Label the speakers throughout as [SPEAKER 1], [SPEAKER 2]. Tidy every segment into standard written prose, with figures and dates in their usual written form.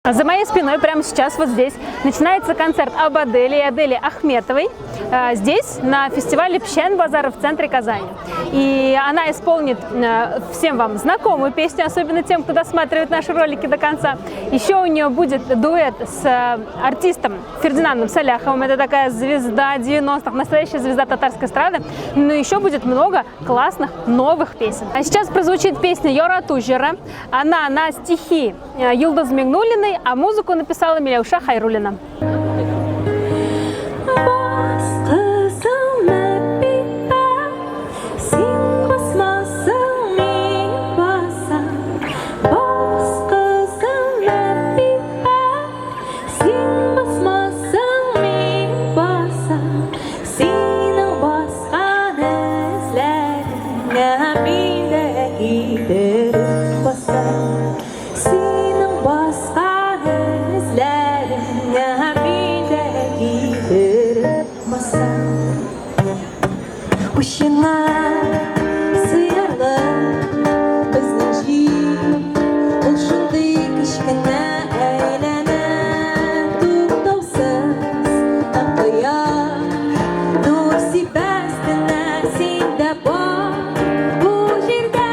[SPEAKER 1] За моей спиной прямо сейчас вот здесь начинается концерт об Аделе и Аделе Ахметовой. Здесь, на фестивале Пщен Базара в центре Казани. И она исполнит всем вам знакомую песню, особенно тем, кто досматривает наши ролики до конца. Еще у нее будет дуэт с артистом Фердинандом Саляховым. Это такая звезда 90-х, настоящая звезда татарской эстрады. Но еще будет много классных новых песен. А сейчас прозвучит песня Йорату җыры. Она на стихи Йолдыз Миңнуллиной, а музыку написала Миляуша Хайрулина.
[SPEAKER 2] Бас, кызым, Әпипә, син басмасаң, мин басам. Бас, кызым, Әпипә, син басмасаң, мин басам. Синең баскан эзләреңә мин дә китереп басам. Синең баскан эзләреңә мин дә китереп басам. Учыңа сыярлык безнең җир, ул шундый кечкенә, әйләнә туктаусыз, һәм кояш нур сибә өстенә. Син дә бар бу җирдә,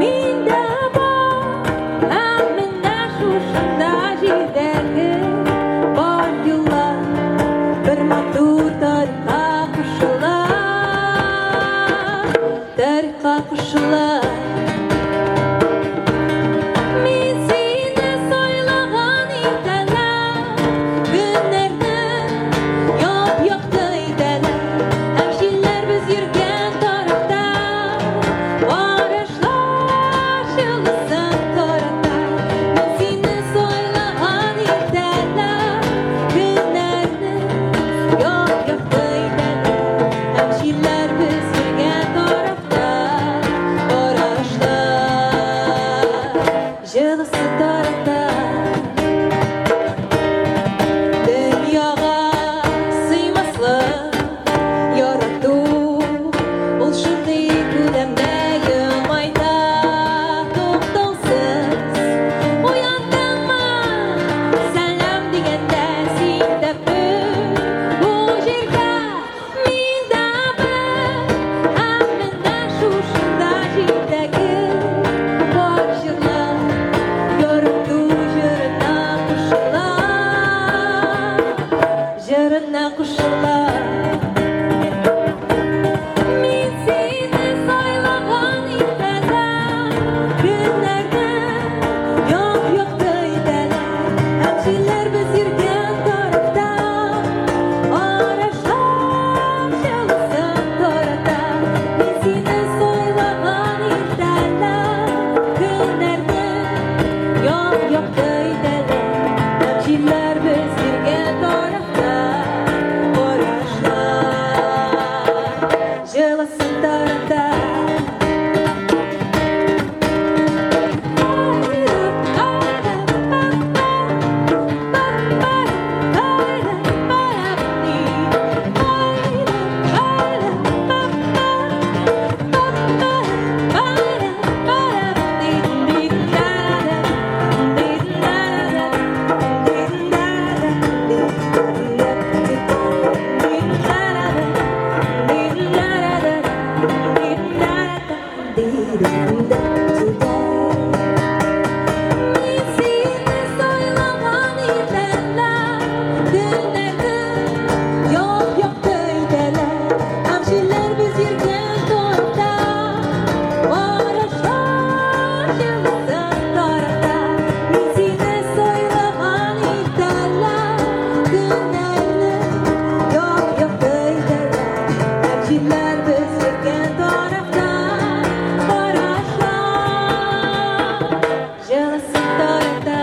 [SPEAKER 2] мин дә бар, һәм менә шушында җирдәге бар юллар бер матур тарихка кушыла, тарихка кушыла. Мин сине сайлаган иртәләр, көннәрне яп-якты итәләр, һәм җилләр без йөргән тарафта карашлар җылысын тарата. Мин сине сайлаган иртәләр, көннәрне яп-якты итәләр, һәм җилләр без йөргән тарафта карашлар җылысын тарата. Дөньяга сыймаслык ярату ул шундый күләмдә елмайта туктаусыз. Уяндыңмы, сәлам дигәндә, син дә бер бу җирдә, мин дә бер, һәм менә шушында җирдәге бар җырлар ярату җырына кушыла, җырына кушыла. Мин сине сайлаган иртәләр, көннәрне яп-якты итәләр, һәм җилләр без йөргән тарафта карашлар җылысын тарата. Мин сине сайлаган иртәләр, көннәрне яп-якты итәләр, һәм җилләр без йөргән тарафта карашлар җылысын тарата. Мин сине сайлаган иртәләр, көннәрне яп-якты итәләр, һәм җилләр без йөргән тарафта карашлар җылысын тарата. Мин сине сайлаган иртәләр, көннәрне яп-якты итәләр, һәм җилләр без йөргән тарафта карашлар җылысын тарата.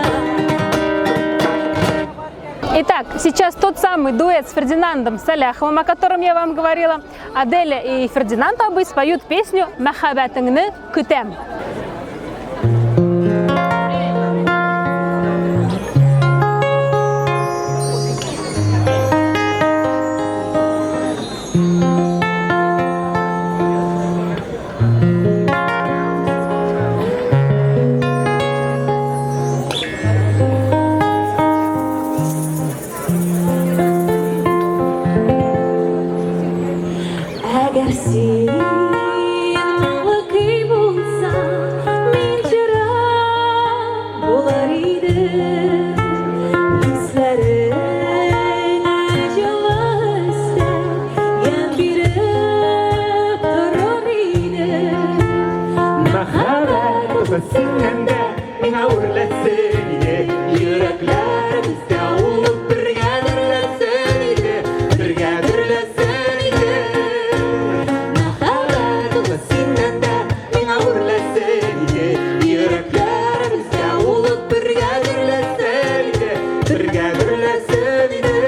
[SPEAKER 1] Итак, сейчас тот самый дуэт с Фердинандом Саляховым, о котором я вам говорила. Аделя и Фердинанд абый споют песню «Мәхәббәтеңне көтәм».
[SPEAKER 3] Мәхәббәт синнән дә миңа үрләсен иде. Йөрәкләребездә ул ут бергә дөрләсен иде, бергә дөрләсен иде. Мәхәббәт улы синнән дә миңа үрләсен иде. Йөрәкләребездә ул ут бергә дөрләсен иде, бергә дөрләсен иде.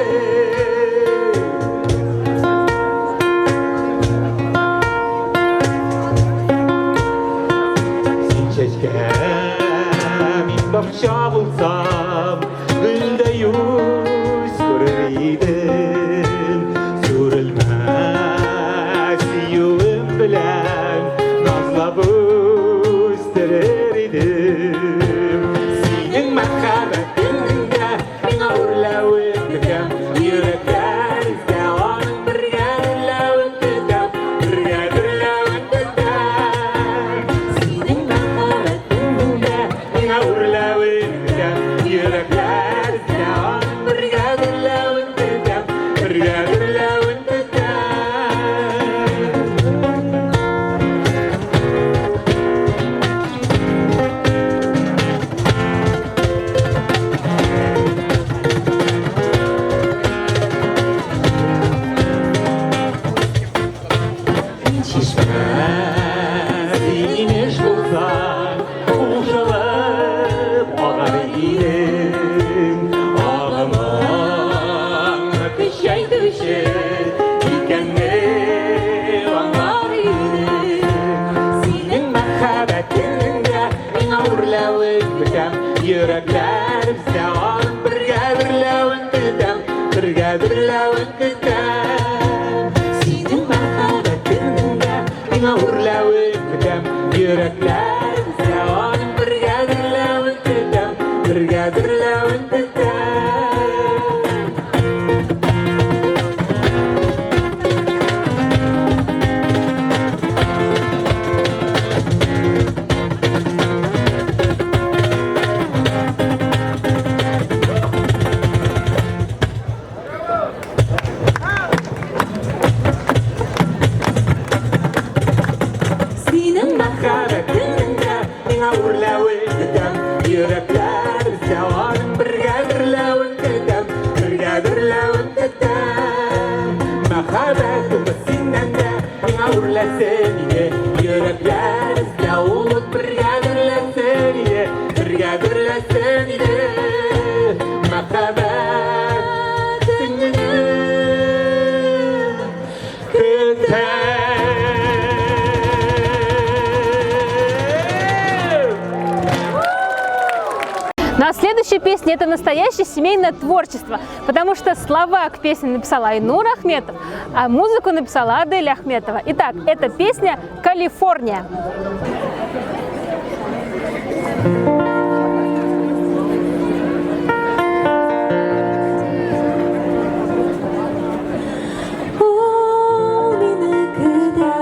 [SPEAKER 3] Син чәчкә, мин бакча булсам, гөлдәй үз күрер идем. Сүрелмәс сөюем белән назлап үстерер идем. Синең мәхәббәтеңнең дә миңа үрләвен көтәм. Йөрәкләребездә аның бергә дөрләвен көтәм, бергә дөрләвен көтәм. Синең мәхәббәтеңнең дә миңа үрләвен көтәм. Йөрәкләребездә аның бергә дөрләвен көтәм, бергә дөрләвен көтәм. Мин чишмә, син инеш булсаң, кушылып агар идең. Агымыңны көчәйтүче икәнне аңлар идең. Синең мәхәббәтеңнең дә миңа үрләвен көтәм. Йөрәкләребездә аның бергә дөрләвен көтәм, бергә дөрләвен көтәм. Синең мәхәббәтеңнең дә миңа үрләвен көтәм. Йөрәкләребездә аның бергә дөрләвен көтәм, бергә дөрләвен көтәм. Синең мәхәббәтеңнең дә миңа үрләвен көтәм. Йөрәкләребездә аның бергә дөрләвен көтәм, бергә дөрләвен көтәм. Мәхәббәт улы синнән дә миңа үрләсен иде. Йөрәкләребездә ул ут бергә дөрләсен иде, бергә дөрләсен иде. Мәхәббәтеңне көтәм.
[SPEAKER 1] Ну а следующая песня — это настоящее семейное творчество, потому что слова к песне написала Айнур Ахметов, а музыку написала Аделя Ахметова. Итак, это песня «Калифорния».
[SPEAKER 2] Ул мине көтә,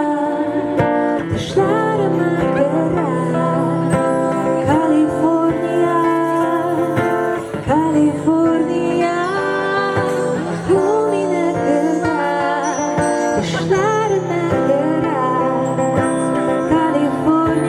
[SPEAKER 2] төшләремә керә. Калифорния, Калифорния. Ул мине көтә, төшләремә керә. Калифорния.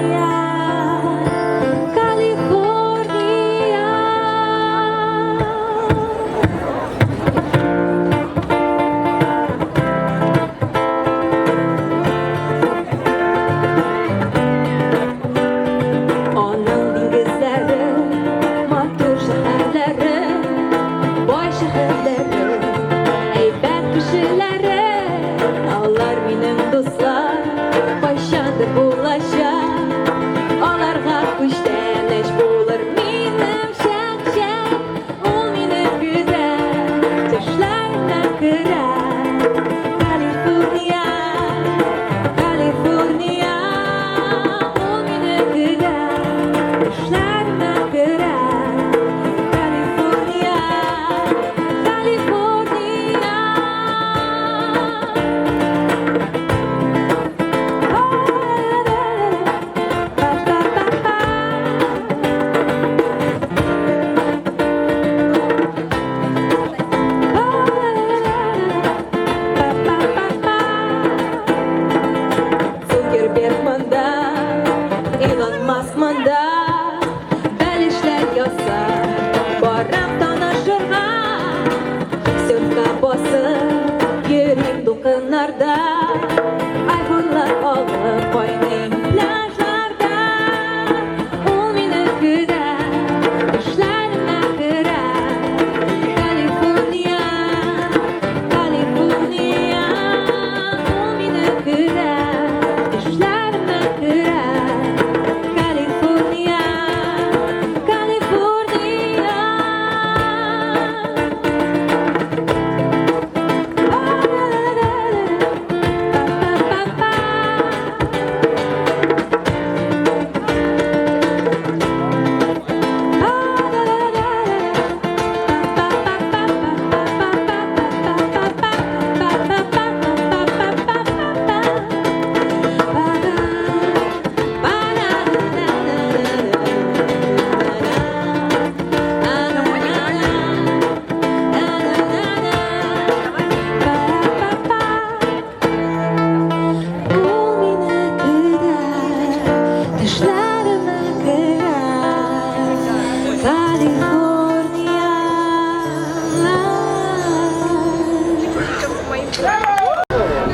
[SPEAKER 2] Калифорния.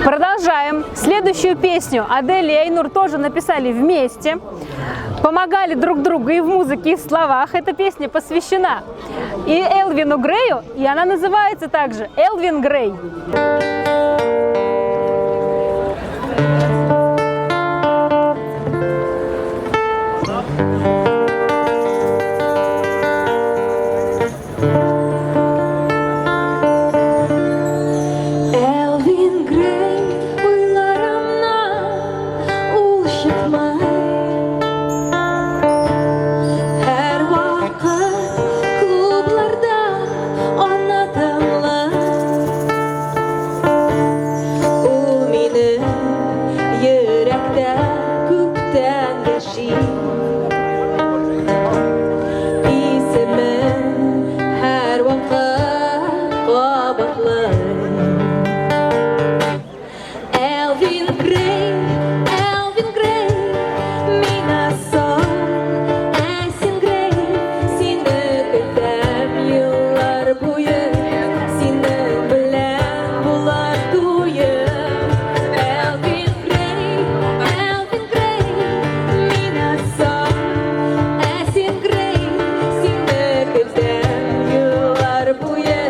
[SPEAKER 1] Продолжаем. Следующую песню Адель и Айнур тоже написали вместе. Помогали друг другу и в музыке, и в словах. Эта песня посвящена и Элвину Грею, и она называется также «Элвин Грей».
[SPEAKER 2] Элвин Грей уйларымнан ул чыкмый. Һәрвакыт клубларда аны тыңлый. Ул минем йөрәктә күптән яши. Исемен һәрвакыт кабатлый. Элвин Грей, Элвин Грей, миңа сал, ә син Грей, сине көтәм еллар буе, синең белән булар туем. Элвин Грей, Элвин Грей, миңа сал, ә син Грей, сине көтәм еллар буе,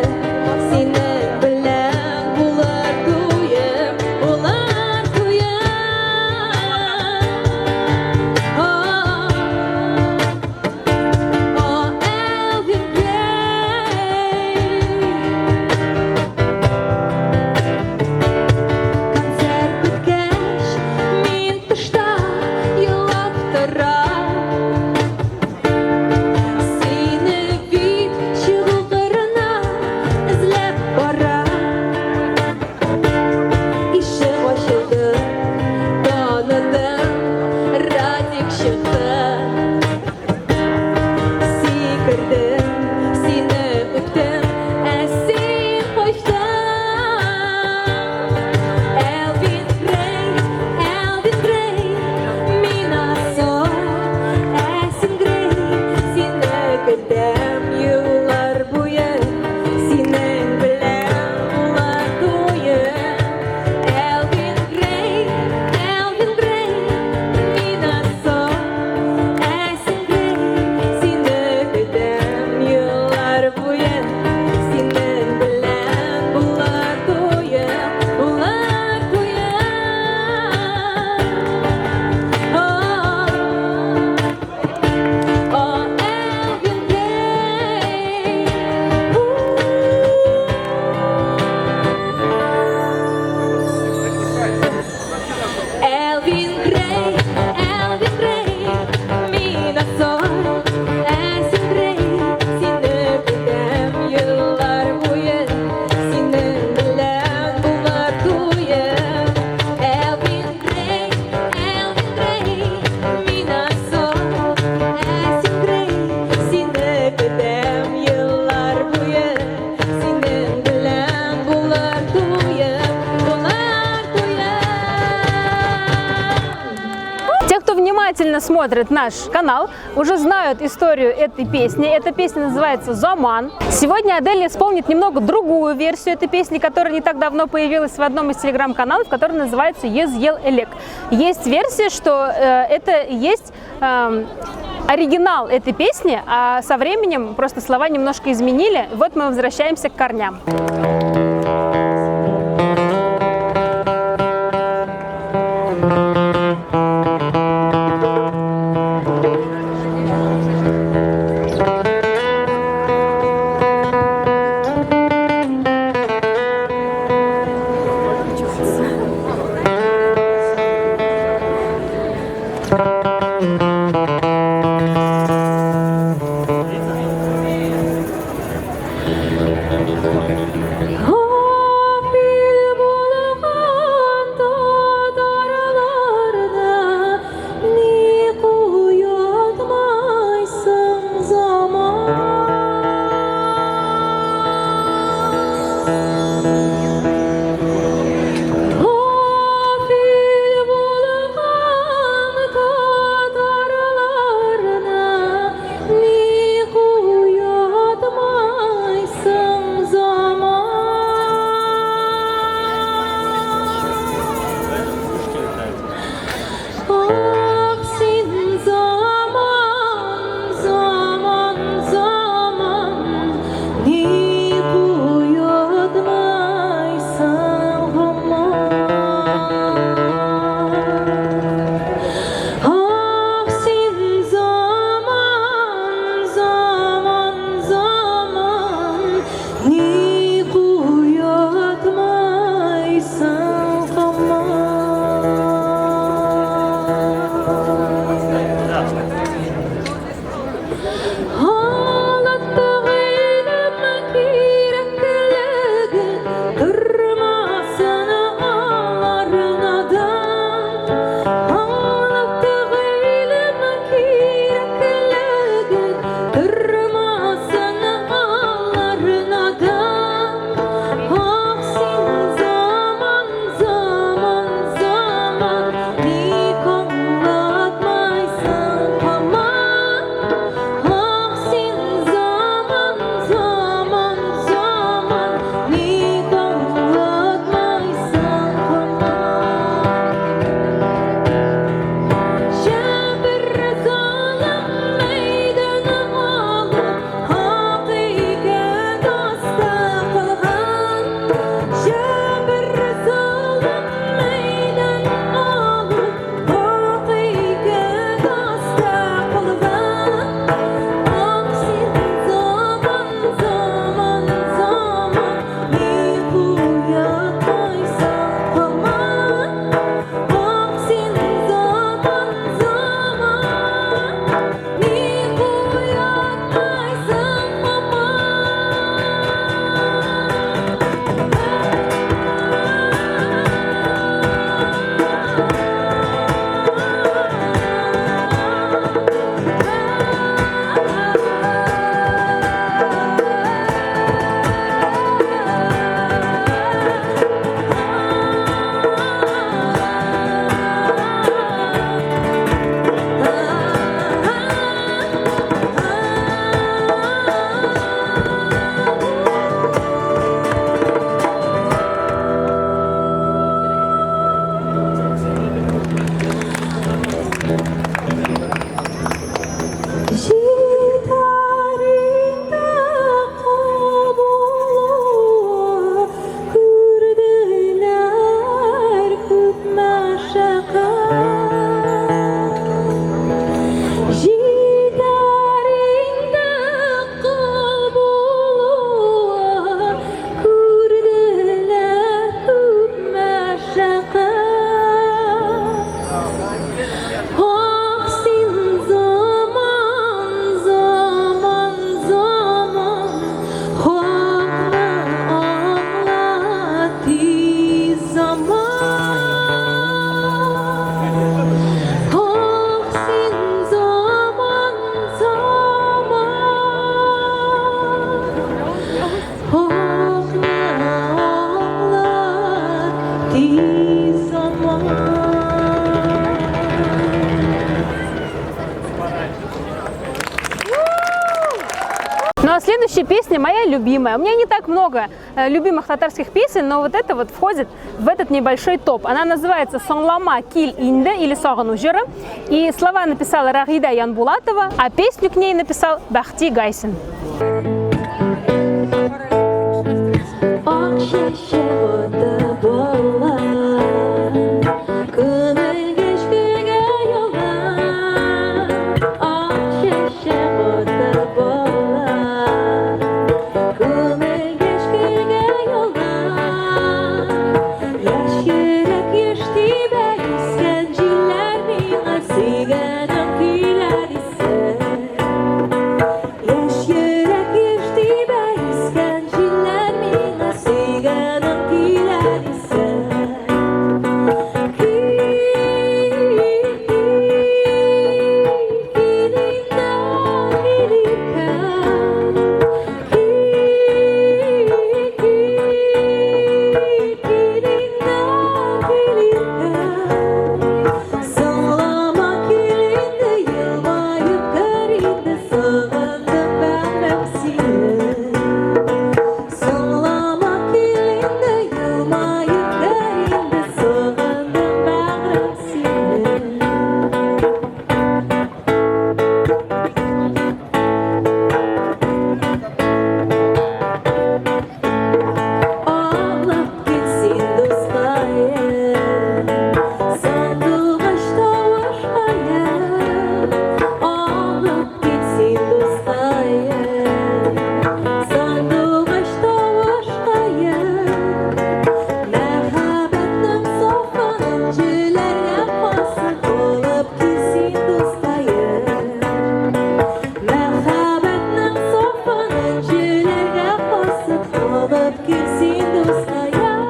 [SPEAKER 2] синең белән булар туем, булар туем. О, о, Элвин Грей. Концерт беткәч, мин тышта елап торам. Сине бит чыгу кырына эзләп барам. Ишек ачылды, таныдым, Радик чыкты. Сикердем, сине үптем, ә син качтың. Элвин Грей, Элвин Грей, миңа сал, ә син Грей, сине көтәм еллар буе, синең белән булар туем. Элвин Грей, Элвин Грей, миңа сал, ә син Грей, сине көтәм еллар буе, синең белән булар туем, булар туем. О, о, Элвин Грей. Элвин Грей, Элвин Грей, миңа сал, ә син Грей, сине көтәм еллар буе, синең белән булар туем. Элвин Грей, Элвин Грей, миңа сал, ә син Грей, сине көтәм еллар буе, синең белән булар туем, булар туем.
[SPEAKER 1] Те, кто внимательно смотрит наш канал, уже знают историю этой песни. Эта песня называется «Заман». Сегодня Адель исполнит немного другую версию этой песни, которая не так давно появилась в одном из телеграм-каналов, который называется «Йөз ел элек». Есть версия, что это есть оригинал этой песни, а со временем просто слова немножко изменили. Вот мы возвращаемся к корням. Ну а следующая песня моя любимая. У меня не так много любимых татарских песен, но вот это вот входит в этот небольшой топ. Она называется «Соңлама кил инде» или «Сагыну җыры». И слова написала Рагида Янбулатова, а песню к ней написал Бахти Гайсин.
[SPEAKER 2] Ак чәчәк ата бала, Күмелгәч көлгә яла. Ак чәчәк ата бала, Күмелгәч көлгә яла. Яшь йөрәк еш тибә, Искән җилләр миңа сөйгәнем килә дисә. Яшь йөрәк еш тибә, Искән җилләр миңа сөйгәнем килә дисә. Кил, кил Соңлама кил инде, елмаеп кер инде, Сагындым бәгърем сине. Соңлама кил инде, елмаеп кер инде, Сагындым бәгърем сине. Ağlap gitsin dostayım, Sandıgaç tavışkayım. Ağlap gitsin dostayım, Sandıgaç tavışkayım. Məhəbbətin safan incilərə xası Olub gitsin dostayım. Məhəbbətin safan incilərə xası Olub gitsin dostayım.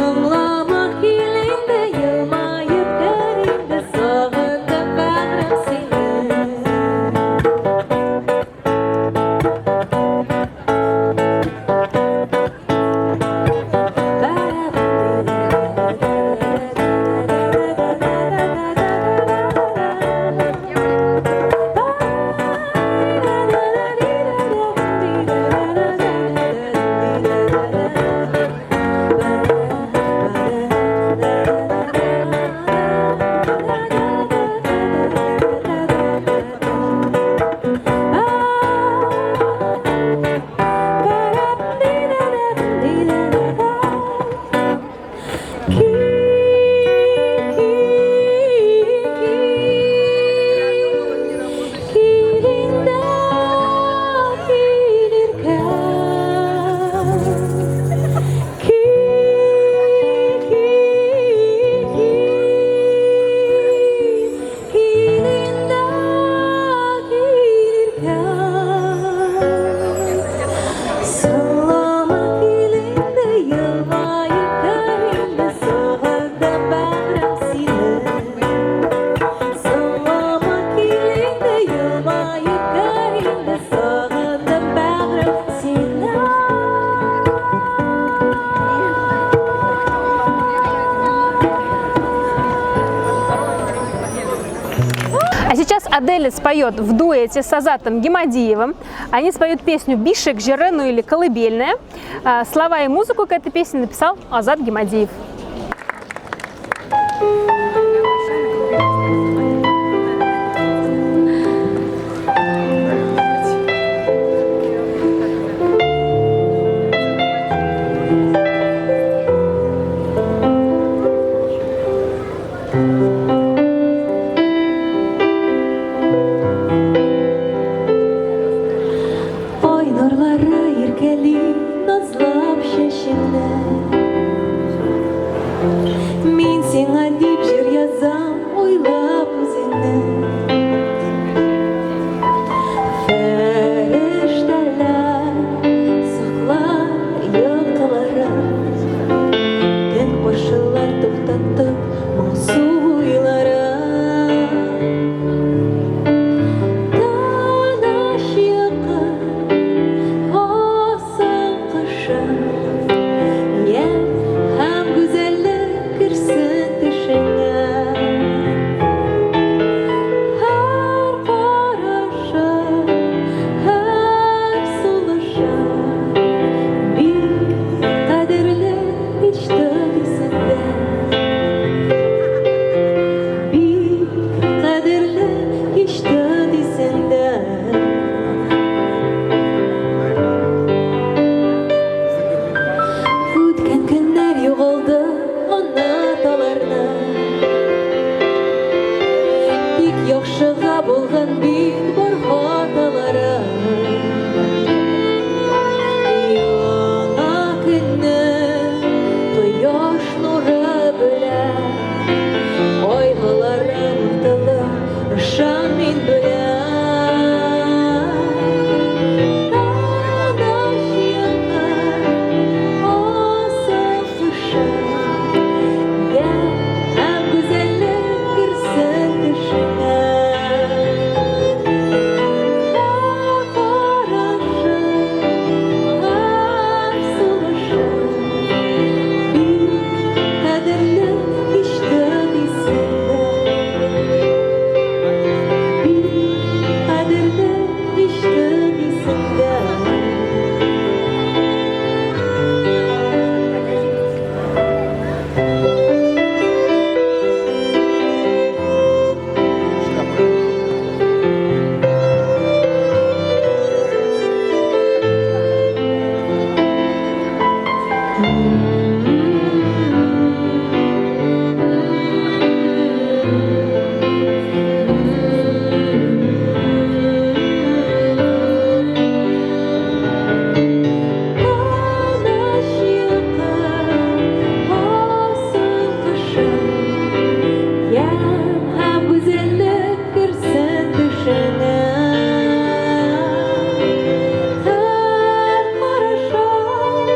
[SPEAKER 2] Соңлама кил инде, елмаеп кер инде, Сагындым бәгърем сине. Соңлама кил инде, елмаеп кер инде, Сагындым бәгърем сине. Соңлама кил инде, елмаеп кер инде, Сагындым бәгърем сине. Соңлама кил инде, елмаеп кер инде, Сагындым бәгърем сине.
[SPEAKER 1] А сейчас Аделя споет в дуэте с Азатом Гимадиевым. Они споют песню «Бишек җыры», ну или «Колыбельная». Слова и музыку к этой песне написал Азат Гимадиев.
[SPEAKER 2] Ай нурлары иркәли, назлап чәчеңне. Мин сиңа дип җыр язам, уйлап үзеңне. Фәрештәләр саклар йокыларын. Ямь һәм гүзәллек керсен төшеңә. Һәр карашың, һәр сулышың бик кадерле һич тә исеңдә. Бик кадерле һич тә исеңдә. Үткән көннәр югалды, оныт аларны. Тик яхшыга булган бит бар хаталарың. Яңа көнне кояш нуры белән кайгыларым онытылыр, ышан мин беләм. Тыныч елгы асыл кышың, ямь һәм гүзәллек керсен төшеңә. Һәр карашың, һәр сулышың бик кадерле һич тә исеңдә. Бик кадерле һич тә исеңдә. Тыныч елгы асыл кышың, ямь һәм гүзәллек керсен төшеңә. Һәр карашың,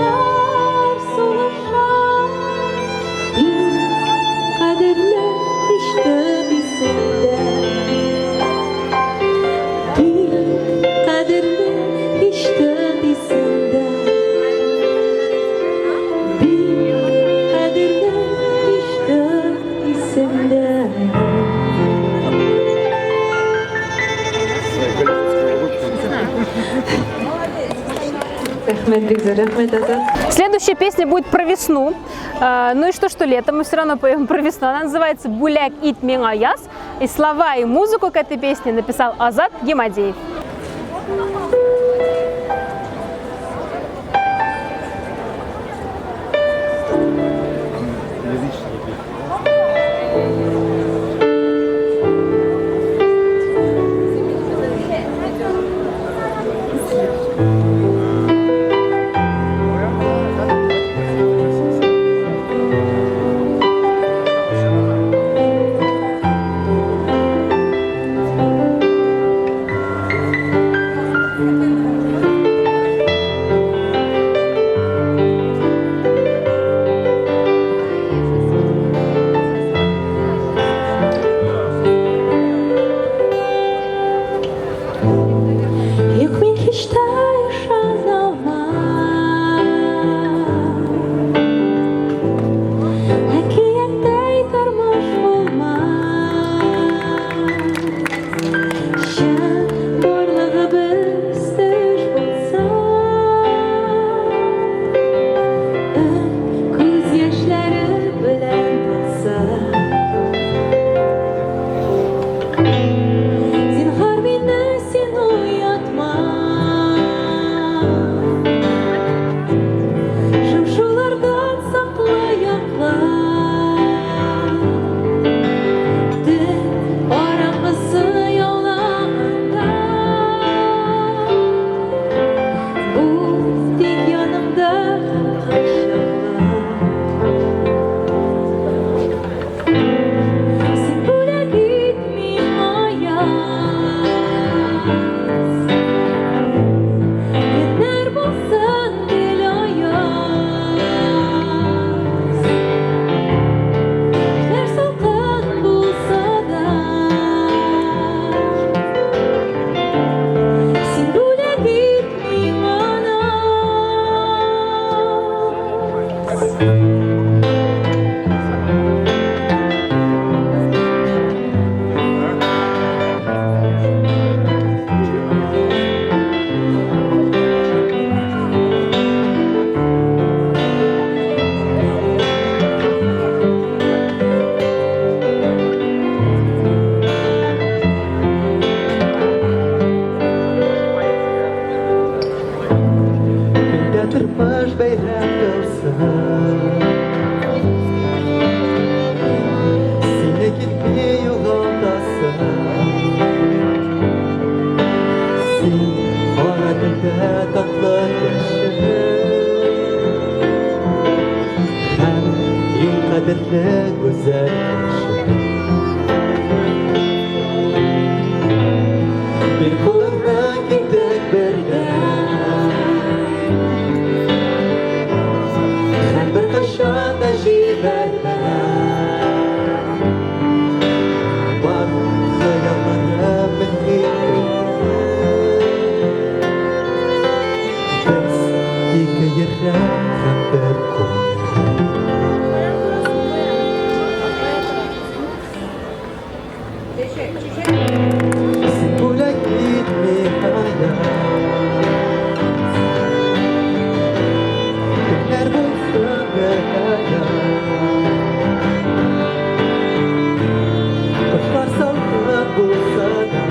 [SPEAKER 2] һәр сулышың бик кадерле һич тә исеңдә. Бик кадерле һич тә исеңдә. Бик кадерле һич тә исеңдә.
[SPEAKER 4] Рәхмәт бик зур, рәхмәт, Азат.
[SPEAKER 1] Следующая песня будет про весну. Ну и что, что лето, мы все равно поем про весну. Она называется «Бүләк ит миңа яз». И слова и музыку к этой песне написал Азат Гимадеев.
[SPEAKER 5] Языческие песни.
[SPEAKER 3] Көндә тормыш бәйрәм кылсын, Сине килми югалтасың. Син кара телдә татлы кеше һәм иң кадерле гүзәл кеше. Бир кулыңны, киттек бергә һәм беркайчан да җибәрмә. Бар хыялларым мөһим. Без ике йөрәк һәм бер күңел. Син бүләк ит миңа Көннәр булсын гел. Кышлар салкын булса да,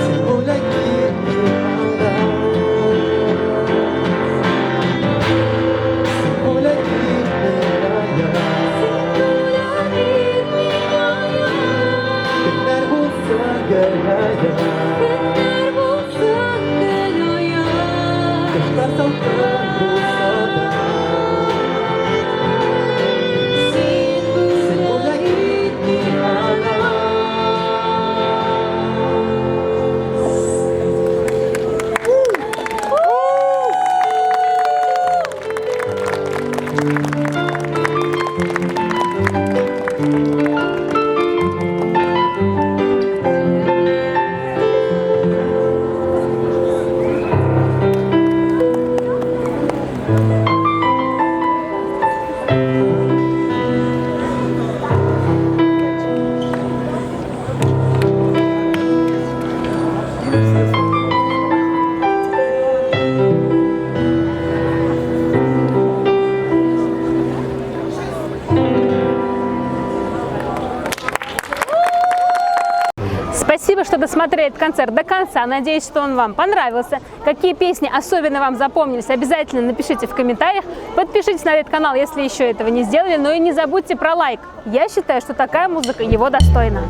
[SPEAKER 3] Син бүләк ит миңа. Син бүләк ит миңа. Көннәр булсын гел.
[SPEAKER 2] Көннәр булсын гел аяз.
[SPEAKER 3] Кышлар салкын булса да,
[SPEAKER 2] Син
[SPEAKER 3] Син
[SPEAKER 2] бүләк
[SPEAKER 3] бүләк
[SPEAKER 2] ит
[SPEAKER 3] ит миңа.
[SPEAKER 1] Спасибо, что досмотрели этот концерт до конца. Надеюсь, что он вам понравился. Какие песни особенно вам запомнились, обязательно напишите в комментариях. Подпишитесь на этот канал, если еще этого не сделали. Но и не забудьте про лайк. Я считаю, что такая музыка его достойна.